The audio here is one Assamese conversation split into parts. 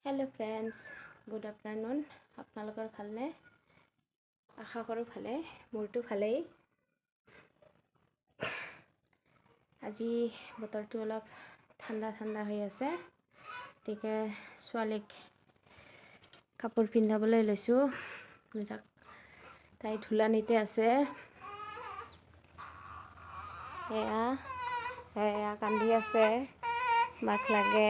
Hello' friends, good afternoon. আপোনালোকৰ ভালনে? আশা কৰোঁ ভালে, মোৰতো ভালেই। আজি বতৰটো অলপ ঠাণ্ডা ঠাণ্ডা হৈ আছে, গতিকে ছোৱালীক কাপোৰ পিন্ধাবলৈ লৈছোঁ। তাই ধুলানিতে আছে, এয়া এয়া কান্দি আছে, মাক লাগে।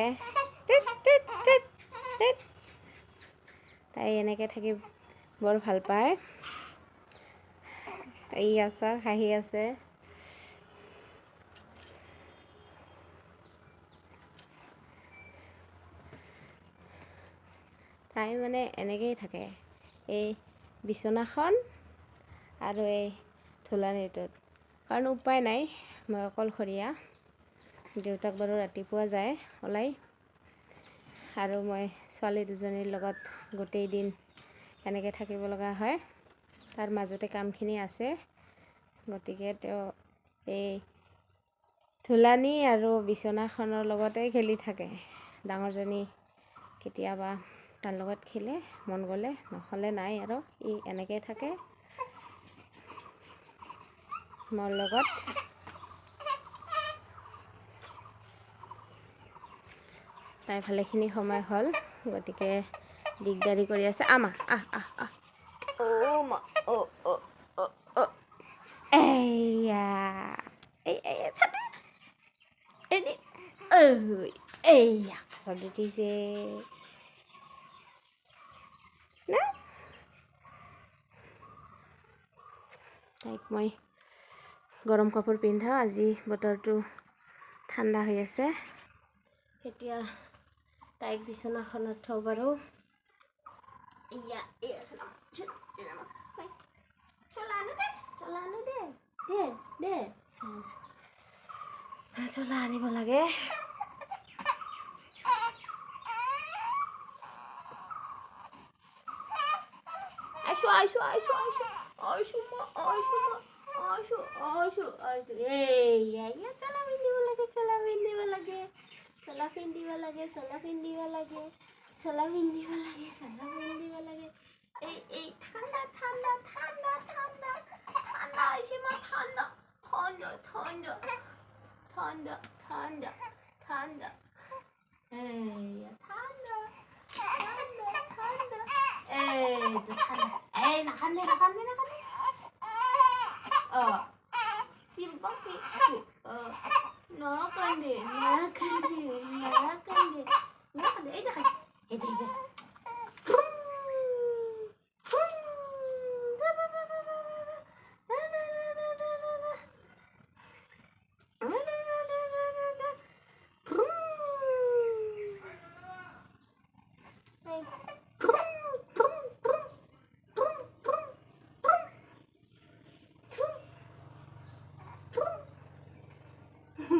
তাই এনেকৈ থাকি বৰ ভাল পায়। এইয়া চাওক, হাঁহি আছে। তাই মানে এনেকৈয়ে থাকে, এই বিচনাখন আৰু এই ধুলানিটোত। কাৰণ উপায় নাই, মই অকলশৰীয়া। দেউতাক বাৰু ৰাতিপুৱা যায় ওলাই, আৰু মই ছোৱালী দুজনীৰ লগত গোটেই দিন এনেকৈ থাকিব লগা হয়। তাৰ মাজতে কামখিনি আছে, গতিকে তেওঁ এই ধুলানি আৰু বিচনাখনৰ লগতে খেলি থাকে। ডাঙৰজনী কেতিয়াবা তাৰ লগত খেলে, মন গ'লে, নহ'লে নাই আৰু ই এনেকৈ থাকে মোৰ লগত। তাই ভালেখিনি সময় হ'ল, গতিকে দিগদাৰি কৰি আছে। আমা আহ আহ আহ অ' মা অ' অ' অ' অ' এইয়া এই এই ছাতি এইয়া কাছত উঠিছে না। তাইক মই গৰম কাপোৰ পিন্ধাওঁ, আজি বতৰটো ঠাণ্ডা হৈ আছে। এতিয়া তাইক বিচনাখনত থওঁ বাৰু। চলা আনিব লাগে। আইসো আইসো আইসো আইসো আইসো মা আইসো মা আইসো আইসো আইসো। এইয়া ইয়া চলা পিন্ধিব লাগে, চলা পিন্ধিব লাগে, চলা পিন্ধিব লাগে, চলা পিন্ধিব লাগে, চলা পিন্ধিব লাগে, চলা পিন্ধিব লাগে। এই এই ঠাণ্ডা ঠাণ্ডা ঠাণ্ডা ঠাণ্ডা ঠাণ্ডা হৈছে মা, ঠাণ্ডা ঠাণ্ডা ঠাণ্ডা ঠাণ্ডা ঠাণ্ডা ঠাণ্ডা। এইয়া ঠাণ্ডা ঠাণ্ডা ঠাণ্ডা। এইটো ঠাণ্ডা। এই নাকান্দে নাকান্দে নাকান্দে। অঁ নাকান্দে নাকান্দে নাকান্দে নাকান্দে। এই দেখা, এই দেখা।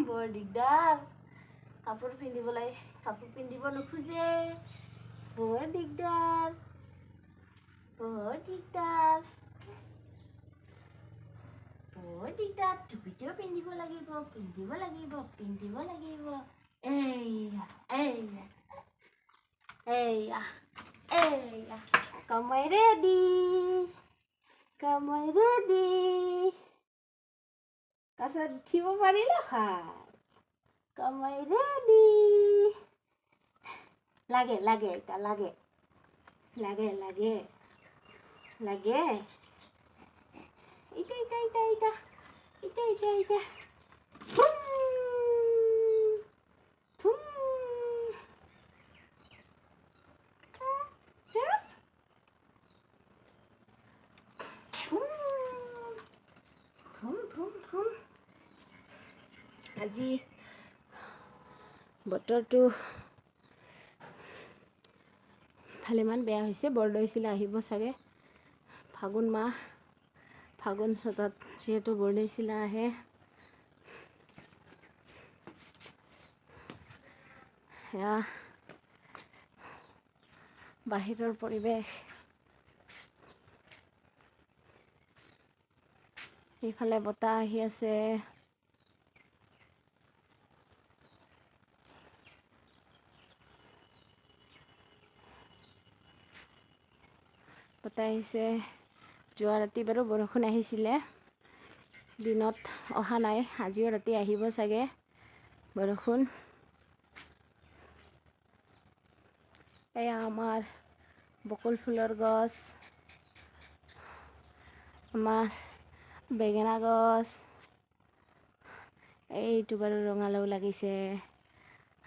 বৰ দিগদাৰ, কাপোৰ পিন্ধিবলৈ, কাপোৰ পিন্ধিব নোখোজে। বৰ দিগদাৰ, বৰ দিগদাৰ, বৰ দিগদাৰ। টুপিটোও পিন্ধিব লাগিব, পিন্ধিব লাগিব, পিন্ধিব লাগিব। এইয়া এইয়া এইয়া এইয়া কমাই ৰেডি, কমাই ৰেডি। কাছত উঠিব পাৰিলে খাই। কমাই ৰেডি। লাগে লাগে এতিয়া লাগে লাগে লাগে লাগে। ইটা ইটা ইটা ইটা ইটা ইটা ইটা। আজি বতৰটো ভালেমান বেয়া হৈছে। বৰদৈচিলা আহিব চাগে, ফাগুন মাহ, ফাগুন চ'তত যিহেতু বৰদৈচিলা আহে। সেয়া বাহিৰৰ পৰিৱেশ। এইফালে বতাহ আহি আছে। বতাহ আহিছে। যোৱা ৰাতি বাৰু বৰষুণ আহিছিলে, দিনত অহা নাই। আজিও ৰাতি আহিব চাগে বৰষুণ। এয়া আমাৰ বকুল ফুলৰ গছ, আমাৰ বেঙেনা গছ, এইটো বাৰু ৰঙালাও লাগিছে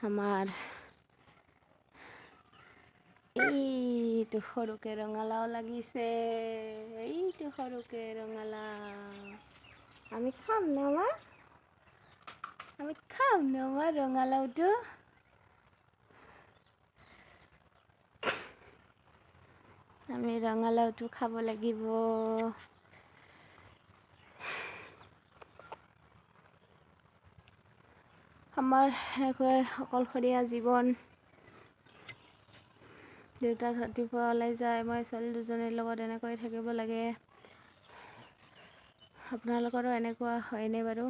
আমাৰ, এইটো সৰুকে ৰঙালাও লাগিছে, এইটো সৰুকে ৰঙালাও আমি খাম ন মা? আমি খাম ন মা ৰঙালাওটো? আমি ৰঙালাওটো খাব লাগিব। আমাৰ এনেকৈ অকলশৰীয়া জীৱন। দেউতাক ৰাতিপুৱা ওলাই যায়, মই ছোৱালী দুজনীৰ লগত এনেকৈ থাকিব লাগে। আপোনালোকৰো এনেকুৱা হয়নে বাৰু?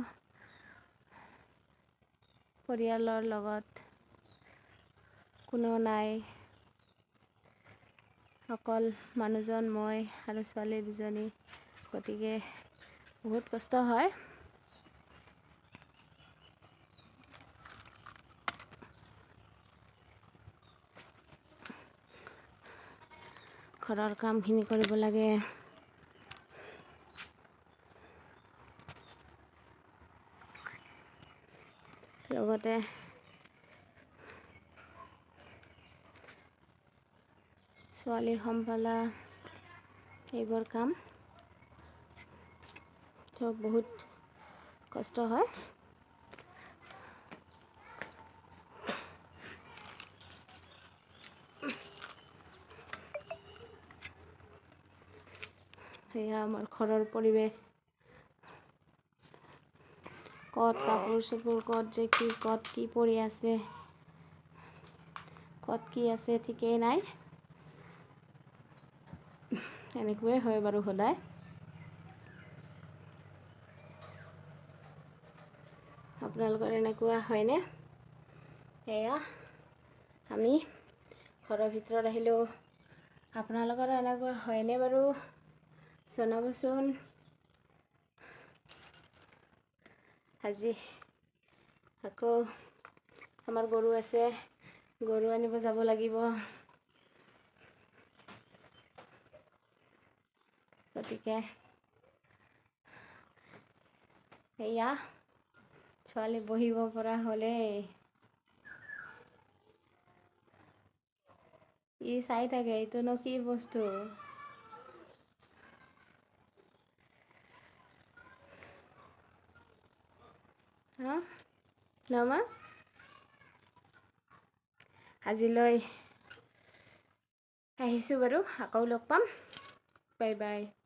পৰিয়ালৰ লগত কোনো নাই, অকল মানুহজন, মই আৰু ছোৱালী দুজনী। গতিকে বহুত কষ্ট হয়। ঘৰৰ কামখিনি কৰিব লাগে। লগতে ছোৱালী সম্ভালা, এইবোৰ কাম চব বহুত কষ্ট হয়। সেয়া আমাৰ ঘৰৰ পৰিৱেশ। ক'ত কাপোৰ চাপোৰ, ক'ত যে কি, ক'ত কি পৰি আছে, ক'ত কি আছে ঠিকেই নাই। এনেকুৱাই হয় বাৰু সদায়। আপোনালোকৰ এনেকুৱা হয়নে? এয়া আমি ঘৰৰ ভিতৰত আহিলোঁ। আপোনালোকৰ এনেকুৱা হয়নে বাৰু জনাবচোন। আজি আকৌ আমাৰ গৰু আছে, গৰু আনিব যাব লাগিব। গতিকে এয়া ছোৱালী বহিব পৰা হ'লেই ই চাই থাকে, এইটোনো কি বস্তু। হা ন মা? আজিলৈ আহিছোঁ বাৰু, আকৌ লগ পাম। Bye bye.